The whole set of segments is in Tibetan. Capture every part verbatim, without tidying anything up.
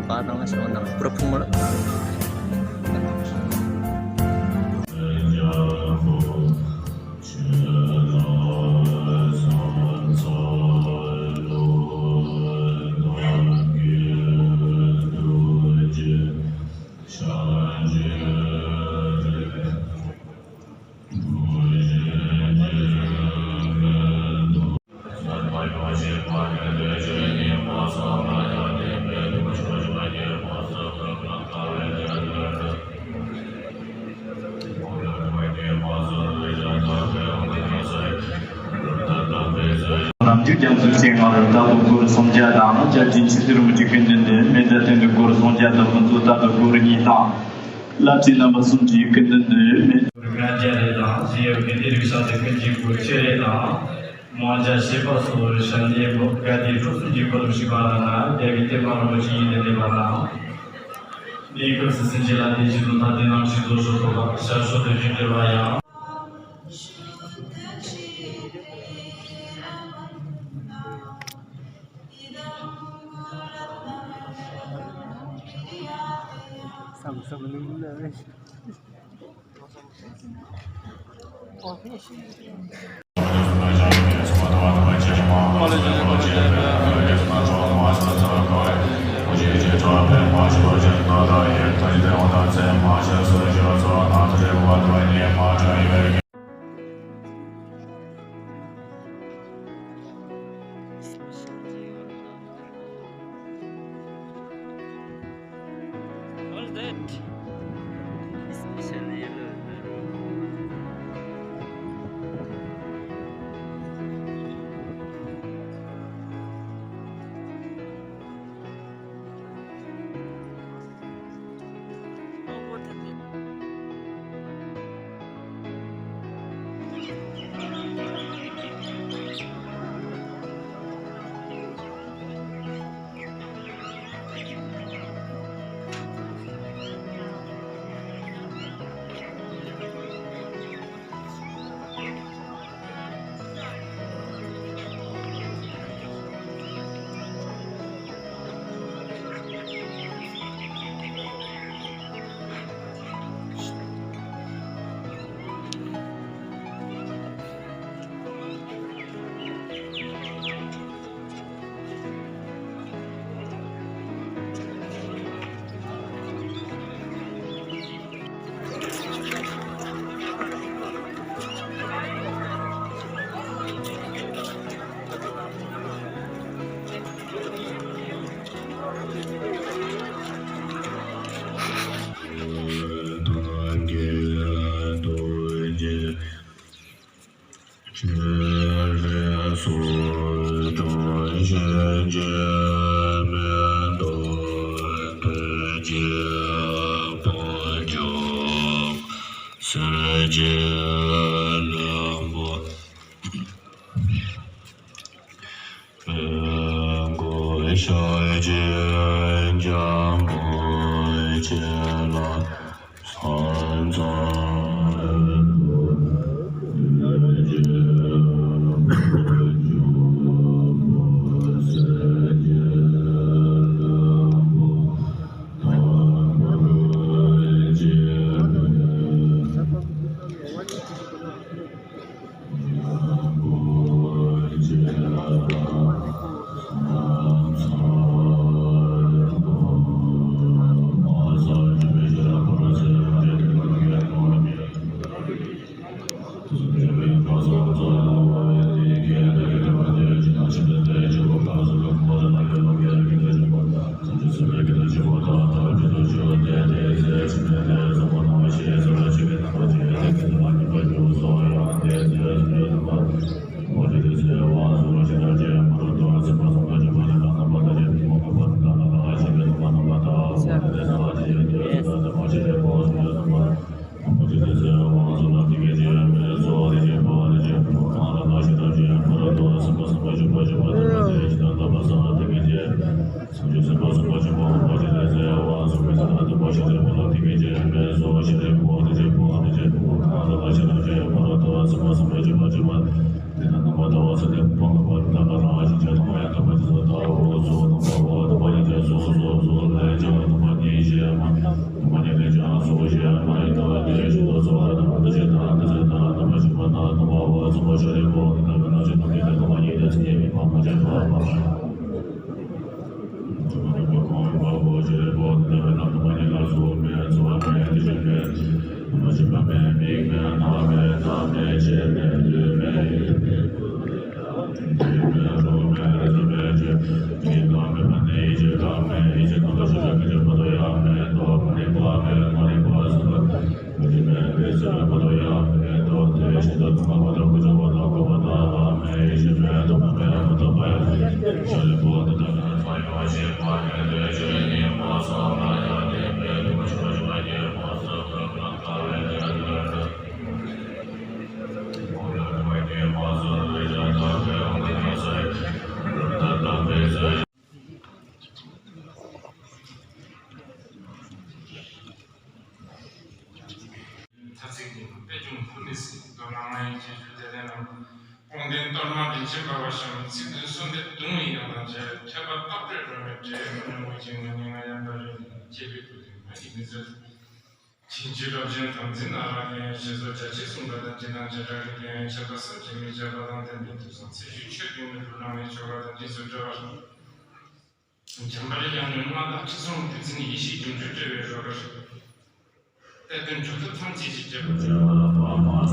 ག་དང་ཞོ་ནང་པུར་ཕུང་མར། རང་རྒྱུད་རྒྱ་མཚོའི་སྤྱན་སྔར་ད་དུང་སྒོར་སུམ་བརྒྱ་དང་། བརྒྱ་བྱིན་ཆུ་ཚོད་རིན་པོ་ཆེའི་སྐུ་མདུན་དུ་མེ་མདའ་སྟོན་པའི་སྒོར་སུམ་བརྒྱ་དང་ཕུན་ཚོགས་ད་དུང་སྒོར་གཉིས་དང་། བླ་བྲེ་རྣམ་པ་གསུམ་གྱི་སྐུ་མདུན་དུ་མེ་སྒོར་ལྔ་བརྒྱ་རེ་དང་། ཞེས་ཡོད་དགེ་འདུན་རིགས་བྱང་ཆུབ་ཀུན་གྱི་སྒོར་ཕྱེད་རེ་དང་། མང་ཇ་ཤེས་པ་སོགས་ཞལ་ནས་མོ་ག་དེ་ཁྲོ་གསུམ་གྱི་སྐོར་ཞིག་པ་ལ་ན་རྒྱལ་བའི་བསྟན་པ་རིན་པོ་ཆེ་ཡིན་ཏེ་བསྟན་པ་ན། གནས་སྐབས་སུ་སེམས་ཅན་ལ་བདེ་སྐྱིད་དང་ལྷ་ལྡན་རྣམས་ཀྱི་རྫོགས་སོ་ཐོབ་པ་ཤར་ཕྱོགས་དུ་རྒྱུ་འབྲེལ་བ་ཡང་། བསམ་བསམ་ནུས་ལ། What's that? Especially yellow. ཐ་ཚིག་འདི་དཔལ་གྱུར་ཕུར་ནུས་སྲས་མདོར་ན་ང་ཡི་རྗེས་སུ་དེ་ལས་རྣམས། དཔུང་ལྡན་གཏོར་མ་རིན་ཆེན་འབར་བ་བཤམས། ཚིག་བདུན་གསོལ་འདེབས་གདུང་བའི་ཡང་དང་བཅས། ཐོད་པ་ཏོག་ཙེ་རོལ་མོས་སྒྲ་ཡི་མ་ནུ་འོད་ཀྱི་ངང་ཉིད་ང་ཡང་དག་རེ་ཅེས་པའི་སྐུ་དེ་མ་ཡི་མི་ཚེ། བྱིན་གྱིས་བརླབ་ཅིང་དམ་འཛིན་གནང་རོགས་གནང་ཞེས་སོགས་བརྒྱ་ཆ་གསུམ་པ་དང་འདི་དང་བརྒྱ་ཕྲག་གི་དོན་ཡོན་ཁྱད་པར་བསམ་གྱིས་མི་ཁྱབ་པ་དང་ལྡན་པའི་ཐུགས་བསམ་ཚེ་ཞུགས་ཆོས་གཏིང་མི་འགྲུབ་ལག་ལེན་ཆོ་ག་དང་འདི་ཚོ་འབྲེལ་བ། འཇམ་དཔལ་དབྱངས་ནས་མངའ་བདག་ཁྲི་སྲོང་ལྡེ་བཙན་ཡེ་ཤེས་སྒྱུ་འཕྲུལ་སྤྲུལ་པའི་རོལ་གར། གཏེར་སྟོན་གྲུབ་ཐོབ་ཐམས་ཅད་ཀྱི་རྒྱལ་པོ་མཛད། དེ་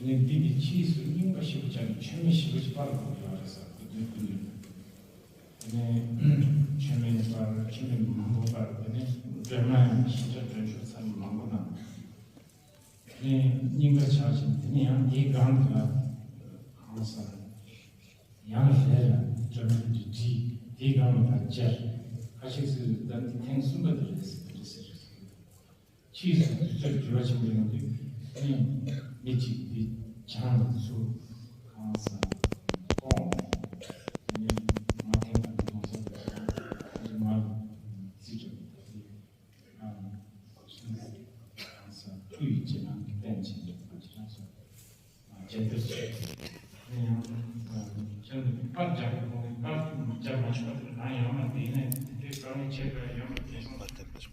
ནས་འདི་གི་ཕྱིས་སུ་རྙིང་པ་ཞེ་པོ་ཅིག་ནས་མཆོད་མེ་ཞེ་པོ་ཅིག་སྤར་དགོས་ཡོད་རེད་ཟེར། སྐུ་མདུན་སྐུ་མདུན། དེ་ནས་མཆོད་མེ་སྤར། མཆོད་མེ་མང་པོ་སྤར། དེ་ནས་སྒྲོལ་མ་ཡང་ཞེ་དྲག་སྒྲོལ་ཆོག་ཚར་མང་པོ་གནང་། དེ་ནས་རྙིང་པ་ཆགས་ཤིང་། དེ་ནས་ཡང་དེའི་སྒང་དུ་ལ་ཧང་སང་ཡང་ལས་ལ་སྒྲོལ་མ་དེ་འདྲ་བྲིས། དེའི་སྒང་ལ་ད་སྦྱར། ཁ་ཤས་ཚོས་ད་འདི་ཐེངས་གསུམ་པ་དེ་རེད་ཟེར། དེ་འདྲ་ཟེར། ཕྱིས་སུ་དུས་ཚོད་འགྱུར་བ་ཕྱིན་པའི་ཡོང་དུས། ཨ་ནི་མི་གཅིག་འདི་བྱང་དུ་ཚུར་ཧང་སང་སྐོང་། དེ་ནས་མ་ཐེངས་དང་མི་གཏོང་ས་དེ་ང་རྩིས་སྤྲད་པ་དེ་ཧང་སང་སྐུ་ཡི་རྗེས་གནང་གི་རྟེན་བྱས་ནས་ང་ཅི་རང་སོང་། རྒྱབ་སྐྱོར་བྱས། ཡང་ཁྱེད་ནི་པར་རྒྱག་དགོས། པར་རྒྱག་མ་ཆོག་པ་དེ་རང་ཡོང་ན། དེ་ནས་དེ་འདྲའི་དཀའ་ངལ་ཆེ་དྲགས་ཡོང་བ་དེ་སོང་།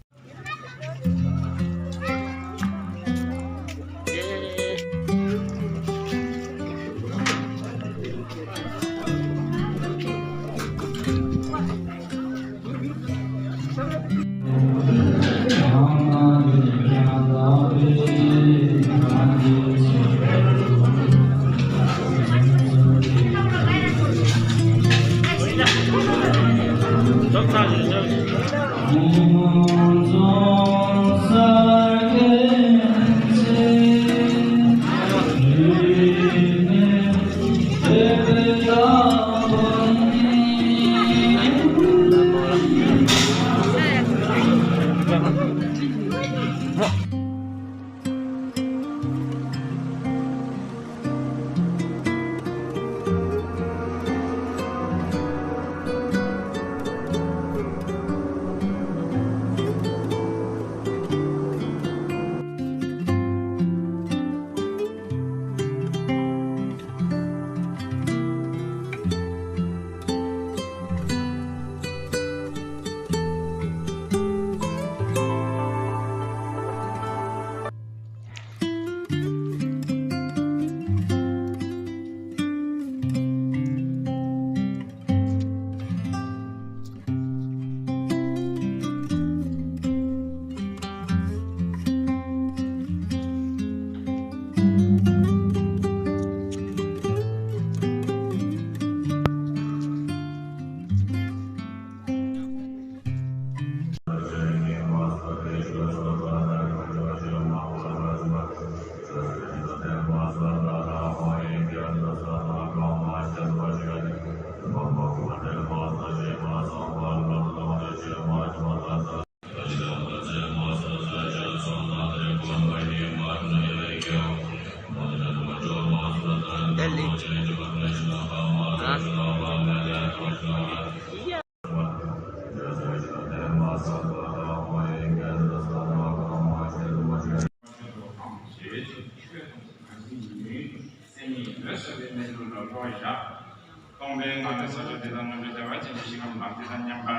སྟོང་པའི་ངང་ལས་ས་ཕྱོགས་འདི་དང་ལྔ་བཅུ་ཞེ་པོ་ཅན་གྱི་ཞིང་ཁམས་ལམ་འདི་དང་མཉམ་པར་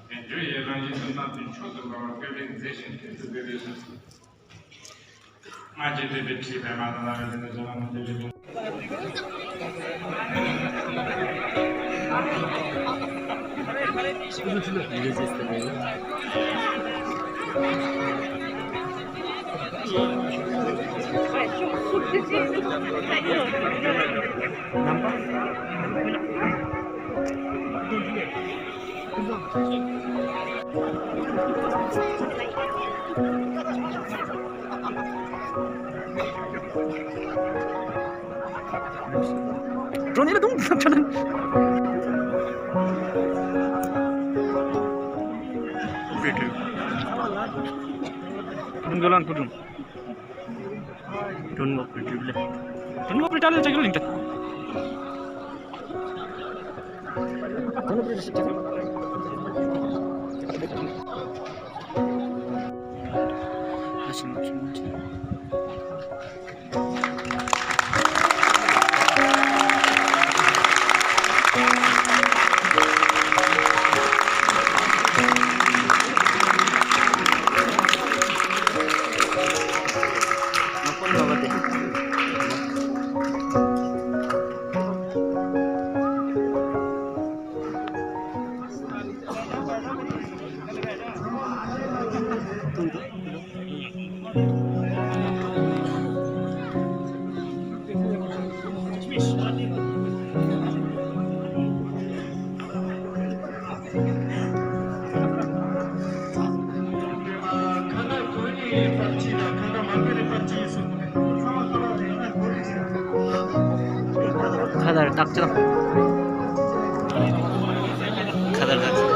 དལ་འབྱོར་ཡི་རང་བཞིན་དུ་སྣང་བའི་མཆོག་ཏུ་འགྲོ་བ་བཀོད་པས་མཛེས་ཤིང་དོན་དུ་སྤེལ་བའི་ཚུལ། སྔར་གྱི་བསྟན་པའི་ཁྲིད་པའི་མ་དང་ལ་རེ་ཟུང་དུ་བྱོན་པ་མ་ཐུབ་པའི། ཌོ་ནེ་ལ་དུང་ཁྲ་ཁྲ། དུང་གི་ལང་ཁུ་དུང་། དུང་ངོ་པི་ཏྲ་ལེ། དུང་ངོ་པི་ཏྲ་ལེ་ཅག་ལིང་ཏེ། ཁ་དར་བཏགས་ཅི་དང་། ཁ་དར་བཏགས་ཅི།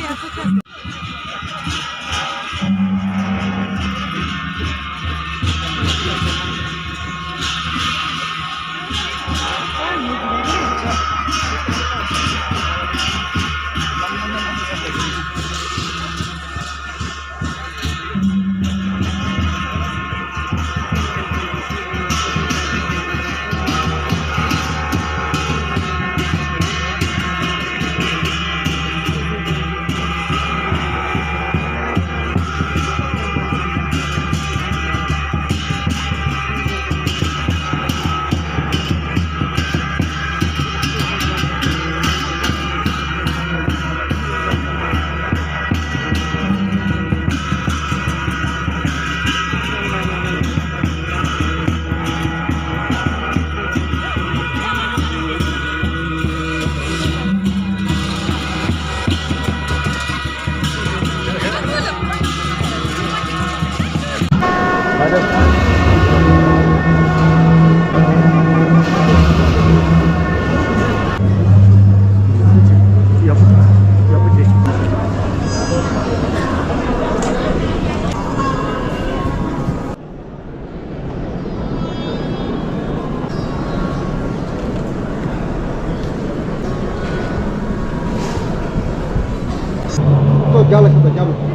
ཏོ་རྒྱབ་ལ་ཤོག་ཏོ་རྒྱབ་ལ།